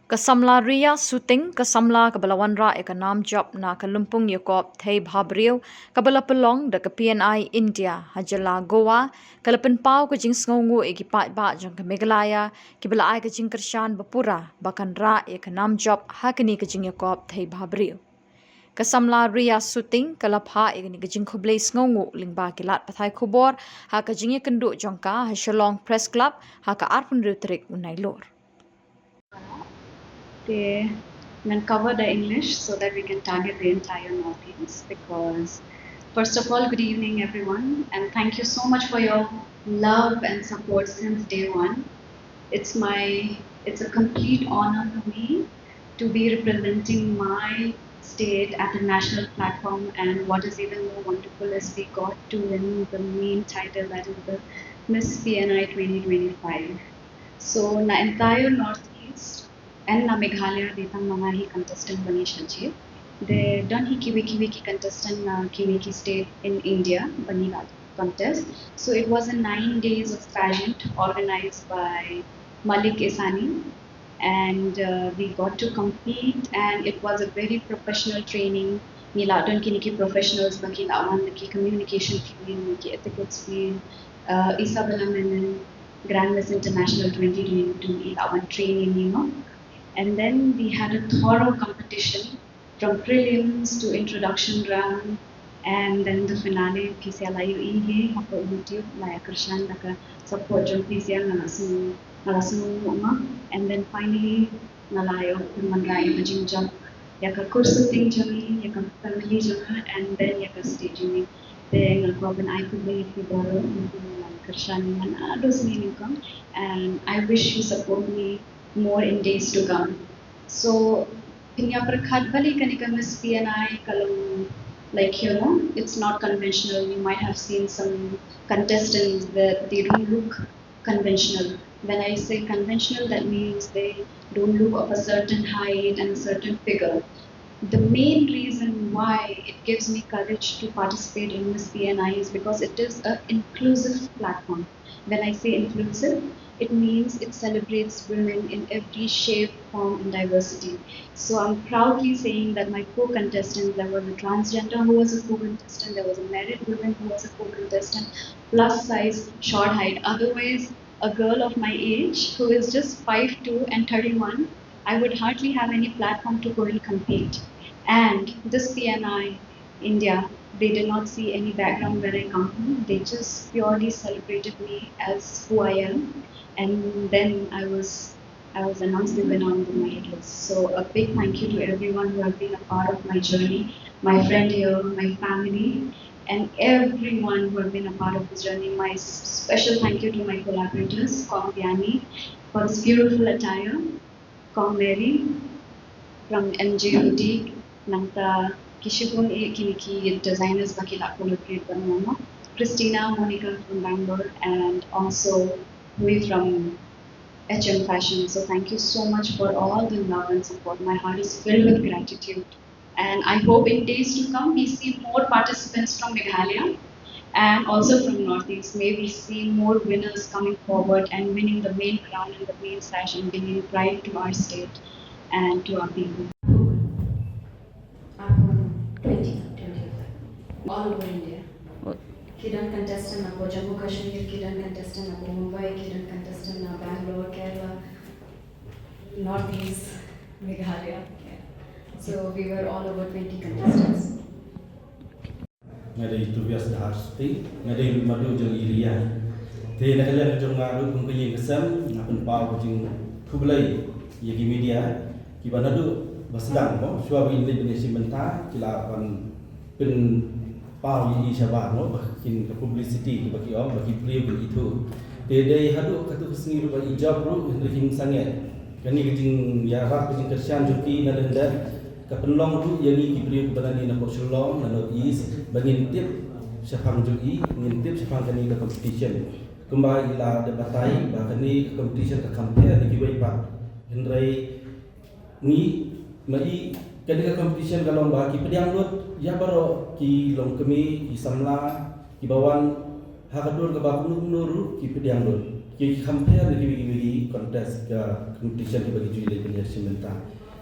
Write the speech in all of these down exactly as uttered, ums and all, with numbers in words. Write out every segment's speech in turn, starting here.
Ka samla Ria Suting, ka samla kaba la wanrah ïa ka nam jop na ka lympung ïakop thei bhabriew kaba la pynlong da ka P N I India ha jylla Goa, ka la pynpaw ka jingsngewnguh ïa ki paidbah jong ka Meghalaya kiba la ai ka jingkyrshan bapura ba kan rah ïa ka nam jop ha kane ka jingïakop thei bhabriew. Ka samla Ria Suting ka la phah ïa kane ka jingkhublei sngewnguh lyngba ki lad pathai khubor ha ka jingïakynduh jong ka ha Shillong Press Club ha ka arphew hynriew tarik u Nailur. Okay, I'm gonna cover the English so that we can target the entire Northeast because, first of all, good evening, everyone, and thank you so much for your love and support since day one. It's my, it's a complete honor for me to be representing my state at the national platform, and what is even more wonderful is we got to win the main title, that is the Miss P N I twenty twenty-five. So, na entire Northeast, and na Meghalaya, dei tang ma nga hi contestant ba ngi shah jied. Dei don hi kiwei kiwei ki contestant na kiwei ki state in India ba ngi la contest. So it was a nine days of pageant organized by Malik Esani, and uh, we got to compete, and it was a very professional training. Ngi la don kine ki professionals ba ki la wan da ki communication field, ki ethics field, uh, Isabella Menon, Grand Miss International twenty twenty-two, ngi la wan train ïa ngi, no? And then we had a thorough competition from prelims to introduction round, and then the finale. Phi sa la ïohi hi hapoh YouTube, la ïakyrshan da ka support jong phi, nga la sngew, nga la sngew, ma. And then finally nga la ïoh ban wanrah ïa ka jingjop ïa ka kyrsuting jong ngi, ïa ka family jong nga, and then ïa ka state jong ngi. Te nga kwah ban ai khublei ïa phi baroh, nga la kyrshan ïa nga naduh sngi nyngkong, and I wish you support me more in days to come. So, phin ïa pyrkhat balei kane ka Miss P N I ka long, like, you know, it's not conventional. You might have seen some contestants that they don't look conventional. When I say conventional, that means they don't look of a certain height and a certain figure. The main reason why it gives me courage to participate in Miss P N I is because it is an inclusive platform. When I say inclusive, it means it celebrates women in every shape, form, and diversity. So I'm proudly saying that my co-contestants, there was a transgender who was a co-contestant, there was a married woman who was a co-contestant, plus size, short height. Otherwise, a girl of my age who is just five two and thirty-one, I would hardly have any platform to go and compete. And this P N I India, they did not see any background where I come from. They just purely celebrated me as who I am. And then I was I was announced the winner on the merit list. So a big thank you to everyone who have been a part of my journey, my friend here, my family, and everyone who have been a part of this journey. My special thank you to my collaborators, Kong Vianney, for this beautiful attire, Kong Mary from M J Boutique, nangta ki shibun eh kine ki designers ba ki la collaborate bad nga, Christina, Monica from Bangalore, and also Rui from H M Fashion. So thank you so much for all the love and support. My heart is filled with gratitude. And I hope in days to come we see more participants from Meghalaya and also from Northeast. May we see more winners coming forward and winning the main crown and the main sash and bringing pride to our state and to our people. Upon twenty twenty-five, all over India. Ki don contestant na Jammu Kashmir, ki don contestant na Mumbai, ki don contestant na Bangalore, Kerala, Northeast, Meghalaya. Yeah. So we were all over twenty contestants. Nga dei Tobias Dahar Suting, nga dei madu jong Iria. Te na ka liang jong nga ruh kum ka ïing ka sem, nga pynpaw ka jingkhublei ïa ki media kiba naduh ba sdang, mo, shuwa ba kin leit ban ïashim bynta, ki la ban pynpaw ïa i shabar, mo, ba kin ka publicity kiba ki ong ba ki briew kin ithuh. Te dei haduh katto ka sngi ruh ba i jop ruh hynrei kim sangeh. Kane ka jingïarap, ka jingkyrshan jong ki na lyndet ka pynlong ruh ïa ngi ki briew kiba na ne na pdeng Shillong, na North East, ba ngin tip shaphang jong i, ngin tip shaphang kane ka competition. Kumba i la dep batai ba kane ka competition ka compare da kiwei pat. Hynrei ngi, ma i, kane ka competition ka long ba ki pdiang lut ïa baroh ki longkmie, ki samla kiba wan ha ka dur kaba kumno kumno ruh ki pdiang lut. Ki compare na kiwei kiwei ki contest ka competition kiba ki ju leh ban ïa shim bynta.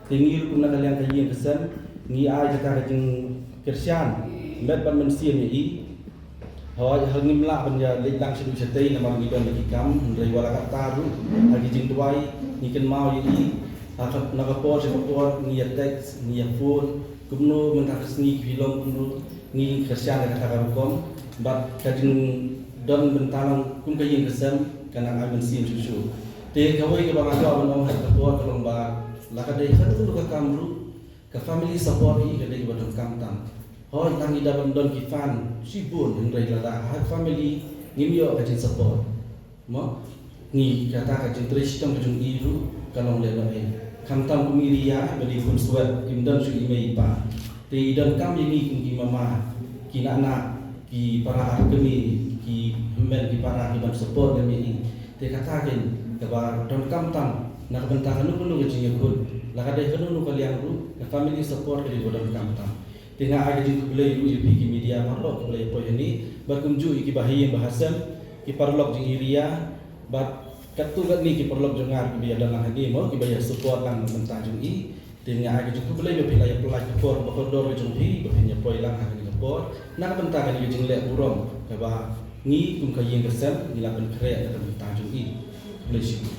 Te ngi ruh kum na ka liang ka ïing ka sem ngi ai kata ka jingkyrshan met bad mynsiem ïa i. Hooid, ha ngim lah ban ïa leit lang shaduh shatei namar ngi don ki kam, hynrei wat la katta ruh ha ki jingduwai ngi kynmaw ïa i. Ha ka, na ka por sha ka por ngi ïa text, ngi ïa phone, kumno mynta ka sngi ki long kumno, ngi kyrshan da kata ka rukom bad ka jingdon bynta lang kum ka ïing ka sem ka nang ai mynsiem shuh shuh. Te kawei kaba nga kwah ban ong ha ka por ka long ba la ka dei kano kano ka kam ruh, ka family support hi ka dei kaba donkam tam. Hooid, tang i da ban don ki fan shibun, hynrei lada ha family ngim ïoh ka jingsupport, mo, ngi kata ka jingtrei shitom ka jong i ruh ka long lehnohei. Khamtam kum i Ria ba dei khun swet, im don shuh i mei i pa. Te i donkam ïa ngi kum ki mama, ki nana, ki para ar kmie, ki hynmen ki para ki ban support lem ïa i. Te kata kein kaba donkam tam na ka bynta kano kano ka jingïakhun. La ka dei kano kano ka liang ruh, ka family support ka dei kaba donkam tam. Te nga ai ka jingkhublei ruh ïa phi ki media baroh kiba la ïa poi hangne bad kumjuh ïa ki bahaïing bahasem, ki paralok jong i Ria bad katto katne ki paralok jong nga ruh kiba ïa don lang hangne mo, kiba ïa support lang na ka bynta jong i. Te nga ai ka jingkhublei ba phi la ïa pynlait ka por kaba kordor ka jong phi ba phin ïa poi lang ha kane ka por na ka bynta kane ka jingleh burom kaba ngi kum ka ïing ka sem ngi la pynkhreh na ka bynta jong i. Khublei shibun.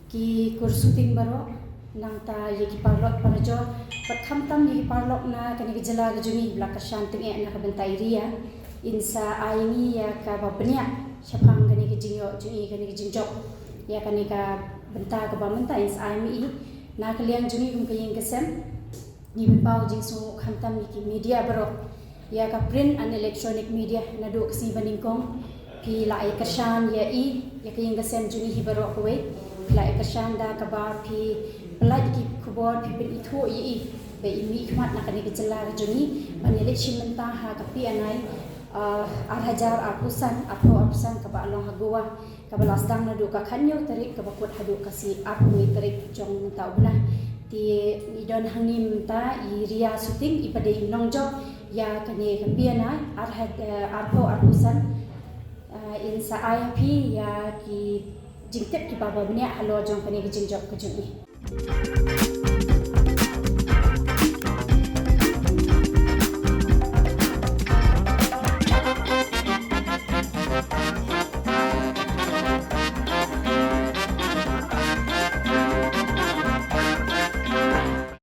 Ki kur shooting baroh, nangta ïa ki paralok parajor, bad khamtam ïa ki paralok na kane ka jylla ka jong ngi ba la kyrshan tyngeh na ka bynta i Ria, in sa ai ngi ïa kaba bniah shaphang kane ka jingïoh jong i, kane ka jingjop ïa kane ka bynta kaba mynta in sa ai ma i. Na ka liang jong ngi kum ka ïing ka sem ngi pynpaw jingsngewnguh khamtam ïa ki media baroh, ïa ka print and electronic media, naduh ka sngi ba nyngkong phi la ïa kyrshan ïa i, ïa ka ïing ka sem jong ngi hi baroh kawei. Phi la ïa kyrshan da kaba phi pynlait ïa ki khubor, phi pynithuh ïa i ba i mihkhmat na kane ka jylla ka jong ngi ban ïa leit shim bynta ha ka P N I, ah, ar hajar arphew san, arphew arphew san kaba long ha Goa, kaba la sdang naduh ka khathynñiew tarik kaba kut haduh ka shi arphew tarik jong mynta u bnai. Te i don hangne mynta i Ria Suting, i ba dei i nongjop ïa kane ka P N I ar ha, eh, arphew arphew san, eh, in sa ai ha phi ïa ki jingtip kiba bniah halor jong kane ka jingjop ka jong i.